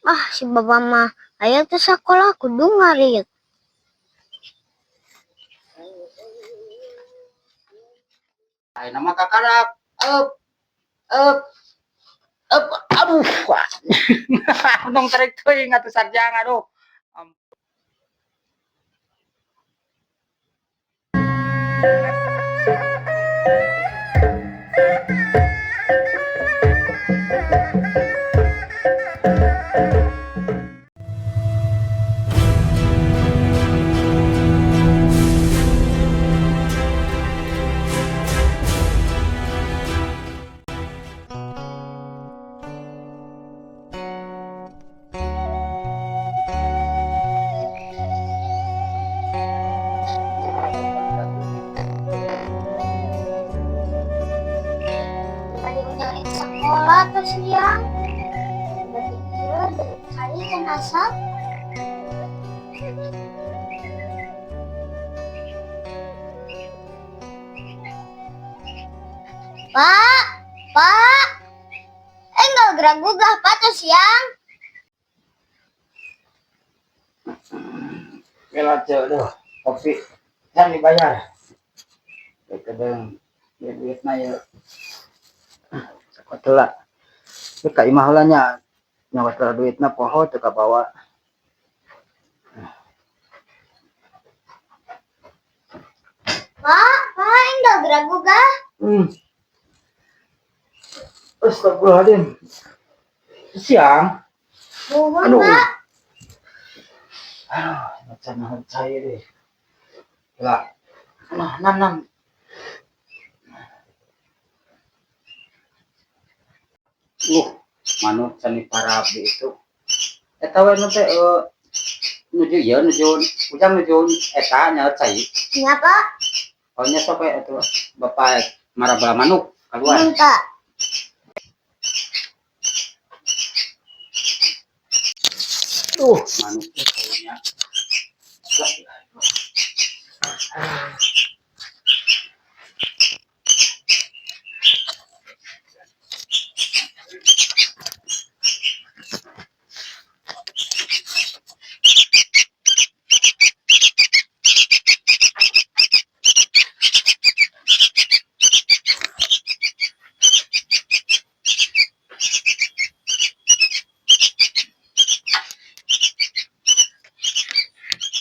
Ah, si bapak mah aya teu sakola kudu ngarit. Ayeuna mah kakarak. Up, up, up, aduh. Untung tarik teuing atuh sarjang, aduh. Tadi udah sekolah tuh siang. Berarti dari kali kan asap. Pak, Pak. Enggak gerak gugah, Pak, tuh siang. Bela tuh, kopi kan dibayar. Kadang duitna ya. Sakotela. Teu ka imah heula nya. Nyokot heula duitna poho teu kabawa. Pak, Pak, enggak gerak gugah. Astagfirullahaladzim. Siang. Buhun, Aduh. Pak. Aduh, macam nahan cair deh. Lah, nah, nam, nam. Manuk sani parabi itu. Eta we nu teh nuju ieu nuju ujang nuju eta nya cai. Nya, Pak. Oh nya sok we atuh bapak marabala manuk keluar. Minta. Manuk teh nya.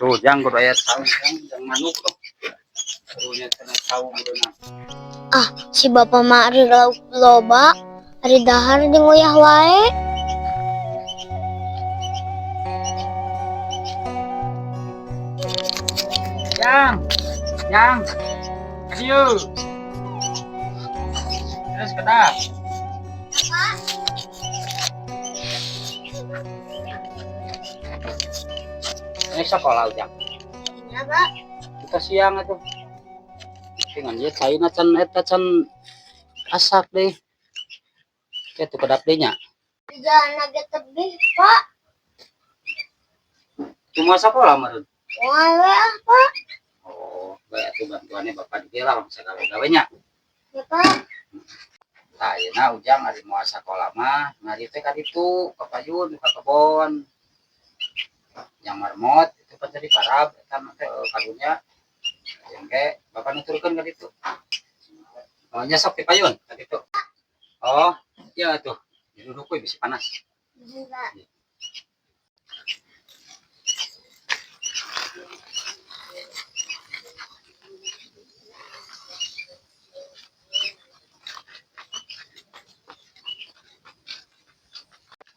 Tuh, jang kudu aya saung jang, jang manuk tuh. Karunya cenah saung kuduna. Ah, si bapak mah ari lauk loba, ari dahar jeung uyah wae. Jang, jang, dieu. Terus kedap. Ini sekolah ujang. Iya, Pak. Kita siang atuh. Dengan ieu caina can eta can asak deh. Kitu kedap deui nya. Jalan agak tebih, Pak. Cuma sekolah meureun. Moal we ah, Pak. Oh, bae atuh bantuannya bapak di lah sagala gawe nya. Ya, Pak. Tah ayeuna ujang ari moal sakola mah ngari teh ka ditu ka payun ka kebon. Yang marmot itu pan jadi parab eta mah teh karunya. Yang ke bapak nuturkeun ka ditu. Oh, nya sok di payun ka ditu. Oh, iya tuh. Duduk we bisi panas. Iya, Pak.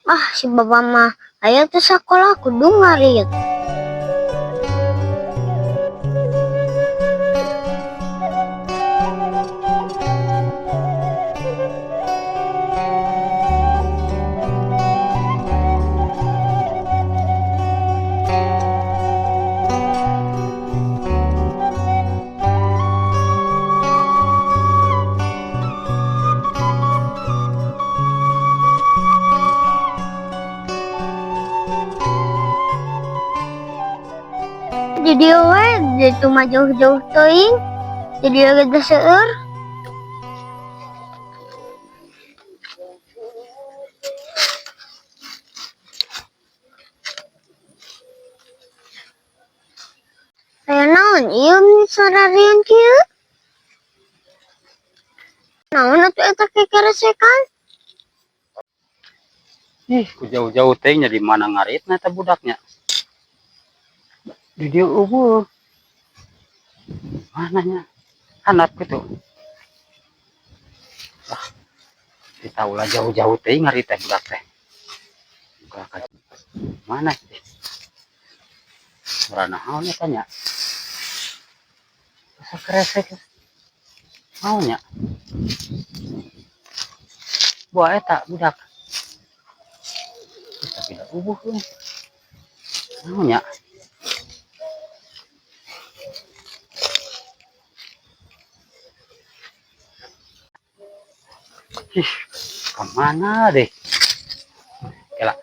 Ah, si bapak mah aya teu sakola kudu ngarit. Di dieu we, di ditu mah jauh-jauh teuing. Di dieu ge teu seueur. Naon ieu sararian kieu? Naon atuh eta kekeresekan? Ih, ku jauh-jauh teh nya di mana ngaritna eta budaknya. Di dieu euweuh. Mana nya? Handap gitu. Ah, kita ulah jauh-jauh teh ngarit teh budak teh. Mana sih? Suara naon eta nya? Asa kresek. Naon nya? Buah eta budak. Tapi da euweuh euy. Naon nya? Ih, kemana deh? Kela.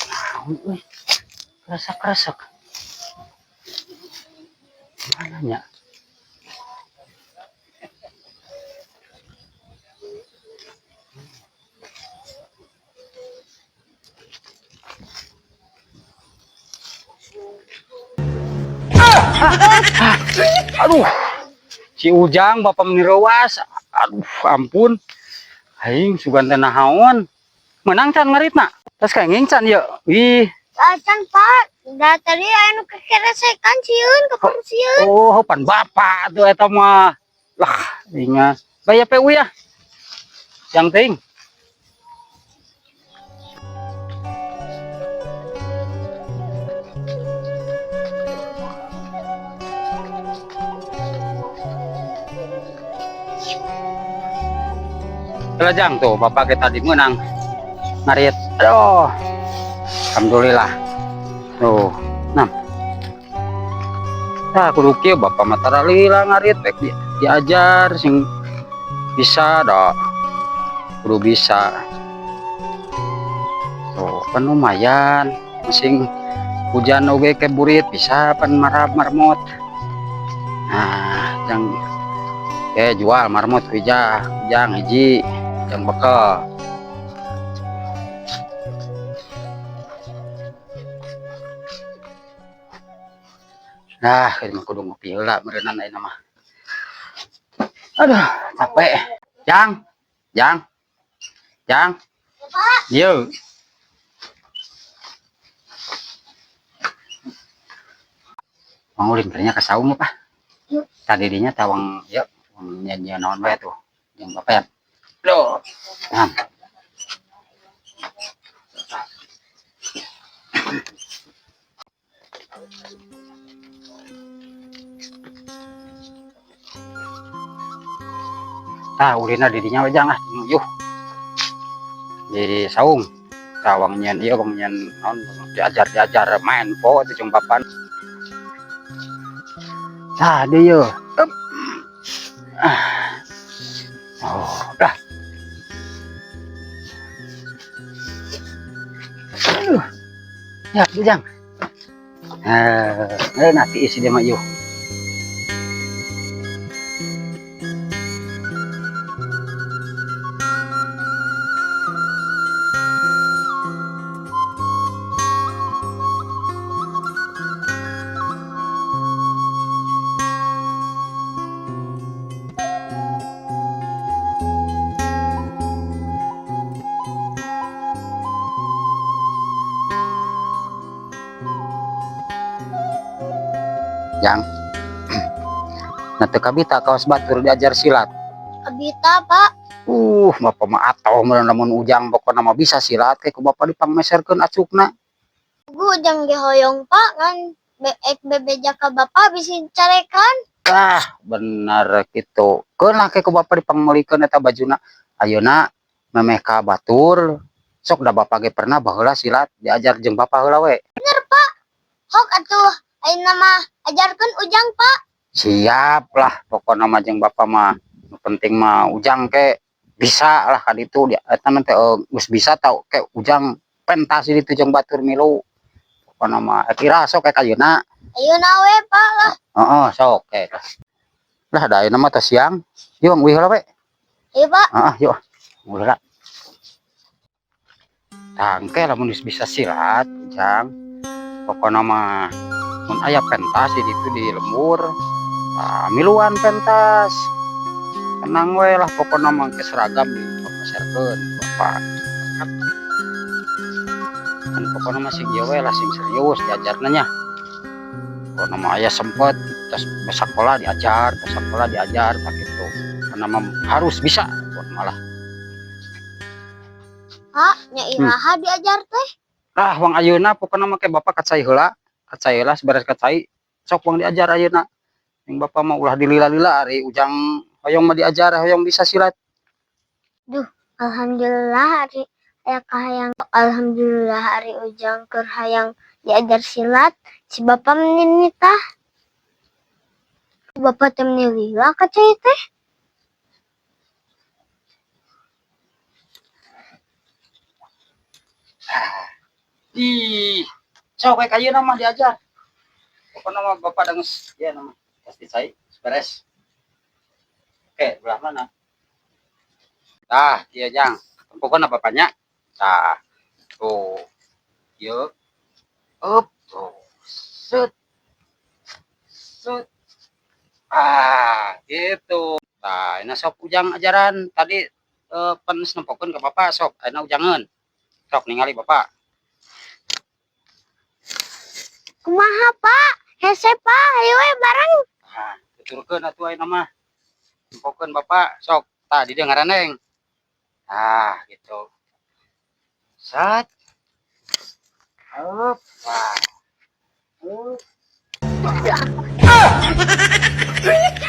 Naon euy? Kresek-kresek. Mana nya? Aduh, si Ujang bapak meni reuwas. Aduh, ampun. Aing sugan teh nahaon. Menang can ngaritna. Terus kenging can ye. Wih. Acan, Pak. Da tadi aya nu kekeresekan sieun keburu sieun. Oh, pan bapak tuh eta mah. Lah, ingat. Bayar PU ya. Yang ting. Telajang tuh bapak kita tadi menang ngarit. Aduh, alhamdulillah. Tuh, nah. Nah, kudu kieu bapak mah tara lila ngarit rek diajar sing bisa dah. Kudu bisa. Tuh, pan lumayan. Sing hujan oge ke burit bisa pan marab marmot. Nah, jang jual marmot ku jang hiji jang bekal. Nah, ini mah kudu ngopi heula meureunana ayeuna mah. Aduh, capek. Jang, jang, jang. Pak. Yo. Mangulin kernya ke saung ya, Pak. Yuk. Tadi dinya tawang, yuk, nyanyi naon wae tuh. Yang bapak ya. Loh. Nah. Tah ulina di dinya we jang ah, yuh. Di saung. Tawang nyen ieu wang nyen naon diajar-diajar main po teh jeung bapan. Tah dieu. Up. Ah. Oh, dah. Aduh. Ya, jang. Nanti isi dia mah yuh. Jang. Nah, teu kabita kawas batur diajar silat. Kabita, Pak. Bapak mah atoh meureun lamun Ujang pokona mah bisa silat ke ku bapak dipangmeserkeun acukna. Gu Ujang ge hoyong, Pak, ngan ek bebeja ka bapak bisi carekan. Ah, bener kitu. Keun lah ke ku bapak dipangmeulikeun eta bajuna. Ayeuna memeh ka batur, sok da bapak ge pernah baheula silat diajar jeung bapak heula we. Bener, Pak. Hok atuh ayeuna mah ajarkeun Ujang, Pak. Siap lah pokona mah jeung bapak mah. Nu penting mah Ujang ke bisa lah ka ditu dia eta mah teh geus bisa tau ke Ujang pentas di ditu jeung batur milu. Pokona mah kira sok ke ayeuna. Ayeuna we, Pak lah. Heeh, sok ke. Lah da ayeuna mah tos siang. Yuk uih heula we. Ayo, Pak. Heeh, yuk. Uih heula. Tah engke lamun geus bisa silat, Ujang. Pokona mah mun aya pentas di ditu di lembur, tah miluan pentas. Tenang we lah, pokona mah engke seragam dipaserkeun bapak. Kan pokona mah sing ieu we lah, sing serius diajarna nya. Pokona mah aya sempet tos sakola diajar, tos sakola diajar tah kitu. Pokona mah harus bisa pokona malah. Pak, nya iraha diajar teh? Lah, wang ayeuna pokona mah ke bapak kacai heula, kacai heula, beres kacai sok wang diajar ayeuna. Yang bapak mah ulah dilila-lila, ari Ujang hoyong mah diajar, hoyong bisa silat. Duh, alhamdulillah ari aya kahayang, alhamdulillah ari Ujang keur hayang diajar silat, si bapak meni tah. Bapak teh meni lila ka cai teh. Ih, sok we ka ayeuna mah diajar. Pokona mah bapak geus ieu mah pasti cai beres. Oke, belah mana? Tah, ieu Jang. Pokona bapaknya. Tah. Tuh. Ieu. Up, tuh. Set. Set. Ah, gitu. Tah, ini sok Ujang ajaran tadi pan nempokeun ka bapak sok, ayeuna ujangeun. Sok ningali bapak. Kumaha, Pak? Hese, Pak, ayo we bareng. Nah, tuturkeun atuh ayeuna mah. Nempokeun bapak, sok. Tah, di dieu ngaraneng. Nah, gitu. Set. Up. Wah. Up.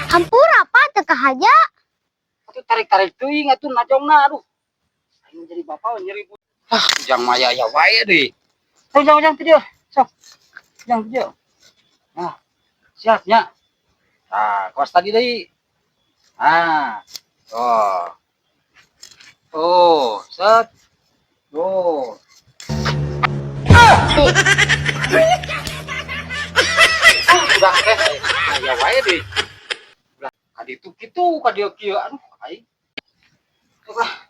Hampura, Pak, teu kahaja. Atuh tarik-tarik teuing atuh najongna, aduh. Aing jadi bapak nyeri. Ah, Ujang mah aya wae deui. Ujang, Ujang ti dieu. Sok. Ujang ti dieu. Nah, siap nya. Nah, kawas tadi deui. Nah, tuh. Tuh, set. Tuh. Ah, udah teh aya wae deui. Ulah ka ditu kitu, ka dieu kieu, aduh aing. Tuh lah.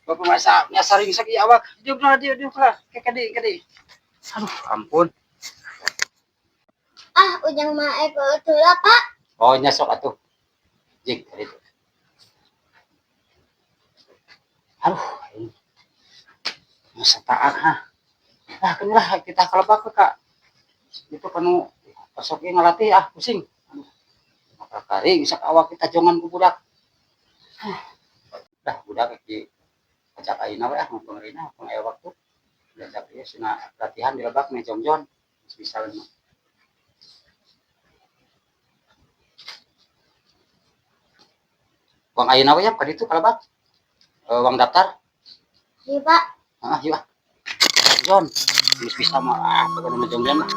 Bapak masa nyasaring sagi awak. Dieu lah, dieu, dieu lah. Ke ka dieu, ka dieu. Aduh, ampun. Ah, Ujang mah ek heula, Pak. Oh, nya sok atuh. Jig ka ditu. Aduh, aing. Masa taat ha. Ah, keun lah kita kalebak Kak. Itu kanu pasok ieu ngalatih, ah pusing. Aduh. Maka kari bisa awak kita jongan ku budak. Dah budak di ajak ayeuna we ah, mumpung rina, mumpung aya waktu. Diajak ieu sina latihan di lebak nih jongjon. Bisa mah. Wang ayeuna we ya ka ditu ka lebak. Wang daftar. Iya, Pak. Ah, yuk ah. Jongjon. Geus bisa mah, ah, pokona mah jongjon lah.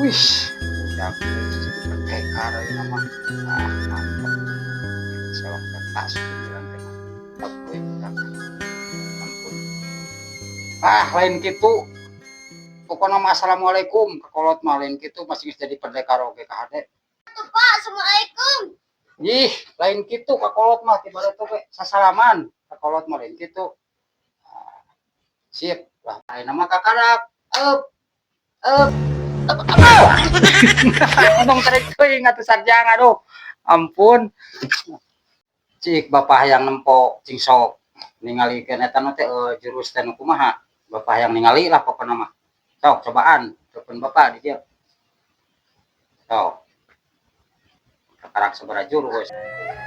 Wih, udah pendekar ya nama. Ah, mantap. Sewak kertas bilang teh. Mantap we budak. Ah, lain kitu. Pokokna mah assalamualaikum ka kolot mah, lain kitu masih geus jadi pendekar oge ka hade. Tuh, Pak, assalamualaikum. Ih, lain kitu ka kolot mah, tiba itu ge sasalaman ka kolot mah, lain kitu. Ah, sip lah, ayeuna mah kakarak. Eup. Eup. Eup. Aduh. Untung tarik teuing atuh sarjang, aduh. Ampun. Cik, bapak hayang nempo, cing sok ningalikeun eta nu teh jurus teh nu kumaha. Bapak hayang ningali lah pokona mah. Sok cobaan, telepon bapak di dieu. Sok. Kakarak sabaraha jurus.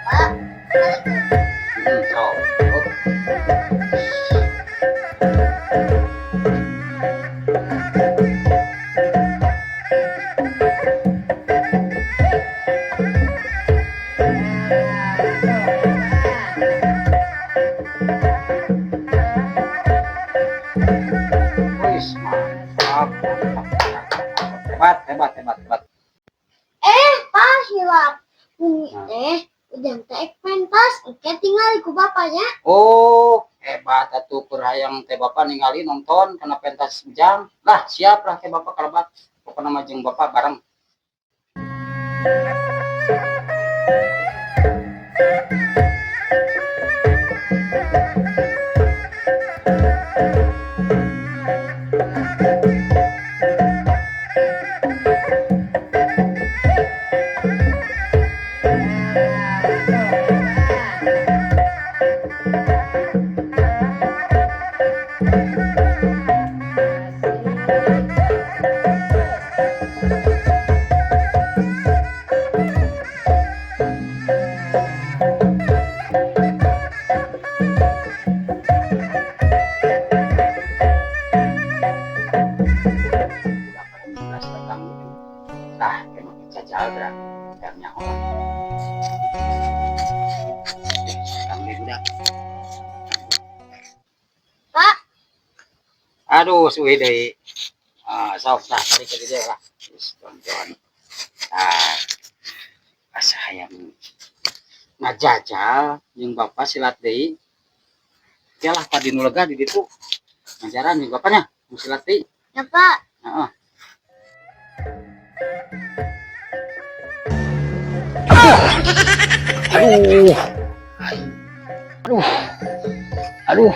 Pak, assalamualaikum. Sok. Up. Wis, mantap, mantap, mantap. Hebat, hebat, hebat, hebat. Eh, Pak, hilap. Bumi Nah. teh ujang teh pentas, engke tingal ku bapaknya. Oh, hebat atuh, keur hayang teh bapak ningali nonton kana pentas Ujang. Lah, siap lah ke bapak kalebat. Pokona mah jeung bapak bareng. Udah pada 15 datang gitu. Tah, ke make jajal gerak. Hayang nyaho lah. Datang deui budak. Pak. Aduh, suwi deui. Ah, sok tah kali ke dieu lah. Geus tonton. Ah, asa hayang ngajajal jeung bapak silat deui. Ya lah, tadi nu lega di ditu. Ngajaran jeung bapaknya, nu silat deui. Ya, Pak. Heeh. Aduh. Aduh. Aduh.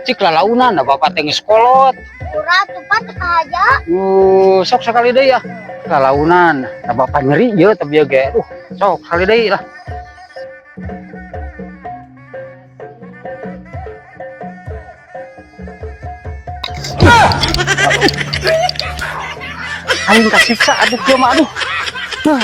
Cik lalaunan da bapak teh geus kolot. Pura tuh, Pak, teu kahaja. Sok sekali deui ya. Lalaunan, da bapak nyeri ye teh bieu ge. Aduh, sok sekali deui lah. Aing kasiksa aduh kieu mah aduh. Huh.